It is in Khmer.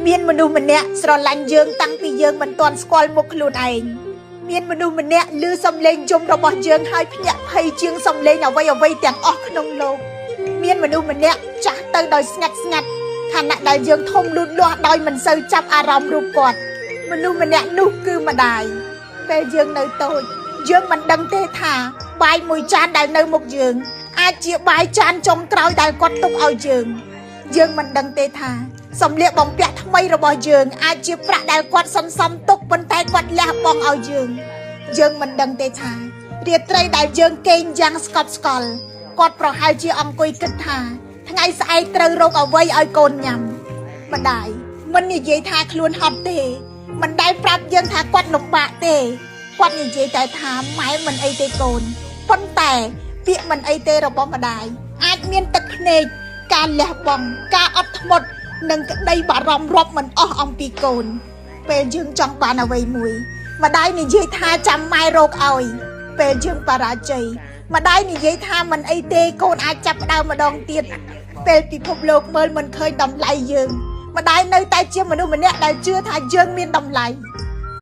មានមនុស្សម្នាក់ស្រឡាញ់យើងតាំងពីយើងមិនទាន់ស្គាល់មុខខ្លួនឯងមានមនុស្សម្នាក់ឮសំឡេងយំរបស់យើងហើយភ្ញាក់ភ័យជាងសំឡេងអ្វីអ្វីទាំងអស់ក្នុងលោកមានមនុស្សម្នាក់ចាស់ទៅដោយស្ងាត់ស្ងាត់ខណៈដែលយើងធំលូតលាស់ដោយមិនសូវចាប់អារម្មណ៍រូបគាត់មនុស្សម្នាក់នោះគឺម្ដាយពេលយើងនៅតូចយើងមិនដឹងទេថាបាយមួយចានដែលនៅមុខយើងអាចជាបាយចានចុងក្រោយដែលគាត់ទុកឲ្យយើងយើងមិនដឹងទេថាសម្លៀកបំពាក់ថ្មីរបស់យើងអាចជាប្រាក់ដែលគាត់សន្សំទុកប៉ុន្តែគាត់លះបង់ឲ្យយើងយើងមិនដឹងទេថារាត្រីដែលយើងគេងយ៉ាងស្កប់ស្កល់គាត់ប្រហែលជាអង្គុយគិតថាថ្ងៃស្អែកត្រូវរកអ្វីឲ្យកូនញ៉ាំម្ដាយមិននិយាយថាខ្លួនហត់ទេមិនដែលប្រាប់យើងថាគាត់លំបាកទេគាត់និយាយតែថាម៉ែមិនអីទេកូនប៉ុន្តែពាក្យមិនអីទេរបស់ម្ដាយអាចមានទឹកភ្នែកការលះបង់ការអត់ធ្មត់និងក្តីបារម្ភរាប់មិនអស់អំពីកូនពេលយើងចង់បានអ្វីមួយម្ដាយនិយាយថាចាំម៉ែរកឲ្យពេលយើងបរាជ័យម្ដាយនិយាយថាមិនអីទេកូនអាចចាប់ផ្ដើមម្ដងទៀតពេលពិភពលោកមើលមិនឃើញតម្លៃយើងម្ដាយនៅតែជាមនុស្សម្នាក់ដែលជឿថាយើងមានតម្លៃ។